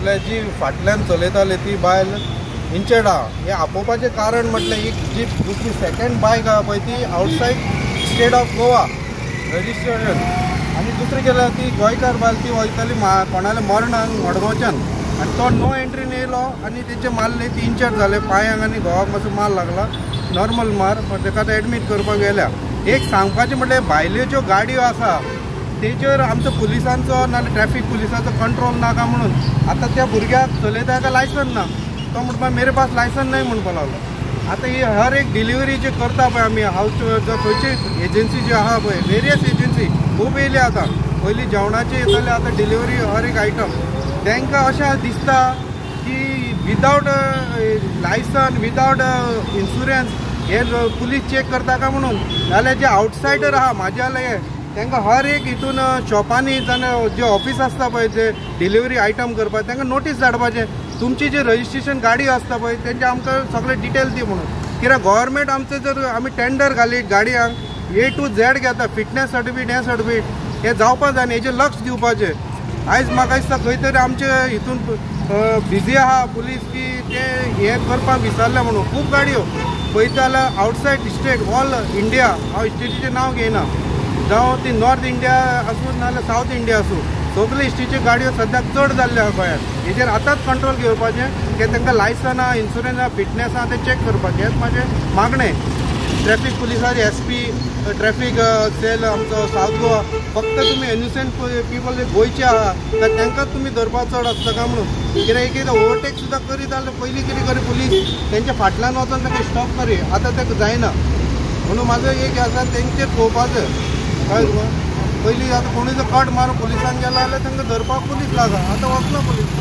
जी फाटल्यान चलयताली ती बायल इंजर्ड आहा. हें आपोवपाचें कारण म्हटल्यार एक जी दुसरी सेकंड बायक आहा पळय ती outside state of Goa registration आनी दुसरी गेल्यार ती गोंयकार बायल ती वयताली कोणाल्या मरणाक मडगांवच्यान आनी तो नो एंट्रीन येयलो आनी तेचे मारले, ती इंजर्ड जाले पांयांक आनी घोवाक मातसो मार लागला, नॉर्मल मार, पण तेका आतां एडमीट करपाक गेल्या. एक सांगपाचें म्हटल्यार भायल्यो ज्यो गाडयो आसा तेचेर आमचो पुलिसांचो नाल्यार ट्रॅफिक पुलिसाचो कंट्रोल नाका म्हणून आतां त्या भुरग्याक चलयता ताका लायसन ना, तो म्हणपा मेरे पास लायसन नाही म्हणपाक लागलो. आतां ही हर एक डिलिव्हरी जी करता पळय आमी हावस खंयची एजन्सी जी आहा पळय वेरियस एजन्सी खूब येयली आतां, पयलीं जेवणाची येताली, आतां डिलिव्हरी हर एक आयटम तांकां अशें दिसता की विदावट लायसन विदावट इन्शुरन्स हे पुलीस चॅक करता काय म्हणून. नाल्यार जे आवटसायडर आहा म्हाजे जाल्यार तांकां हर एक हितून शॉपांनी जाल्यार जे ऑफिस आसता पळय जे डिलिव्हरी आयटम करपाक तांकां नोटीस धाडपाचें तुमची जी रजिस्ट्रेशन गाडी आसता पळय तेंचे आमकां सगळे डिटेल दी म्हणून. कित्याक गव्हर्मेंट आमचें जर आमी टेंडर घालीत गाडयांक ए टू झॅड घेता, फिटनेस सर्टिफिकेट हें सर्टिफिकेट हें जावपा जाय न्ही, हेजेर लक्ष दिवपाचें. आयज म्हाका दिसता खंय तरी आमचे हितून बिजी आहा पुलीस की ते हें करपाक विसरले म्हणून. खूब गाडयो पळयता जाल्यार आउटसायड स्टेट ऑल इंडिया, हांव स्टेटीचें नांव घेयना, जावं ती नॉर्थ इंडिया आसूं नाजाल्यार सावथ इंडिया आसूं, सगळे इस्टीच्यो गाडयो सद्याक चड जाल्ल्यो आहा गोंयांत. हेजेर आतांच कंट्रोल घेवपाचें की तांकां लायसन आहा, इन्शुरन्स आहा, फिटनेस आहा तें चॅक करपाचें, हेंच म्हाजें मागणें. ट्रॅफिक पुलिसार एस पी ट्रॅफिक सेल आमचो सावथ गोवा फक्त तुमी इनोसंट पिपल जे गोंयचे आहा तर तांकांच तुमी धरपाक चड आसता काय म्हणून. कित्याक एक एकदां ओवरटेक सुद्दां करीत जाल्यार पयलीं कितें करी पुलीस तेंच्या फाटल्यान वचोन तांकां स्टॉप करी, आतां तें जायना. म्हणून म्हाजो एक आसा तेंचेर पळोवपाचें, कळ्ळें तुका. पयलीं आतां कोणूय जर कट मारून पुलिसान गेलो जाल्यार तांकां धरपाक पुलीस लागता, आतां वचना पुलीस.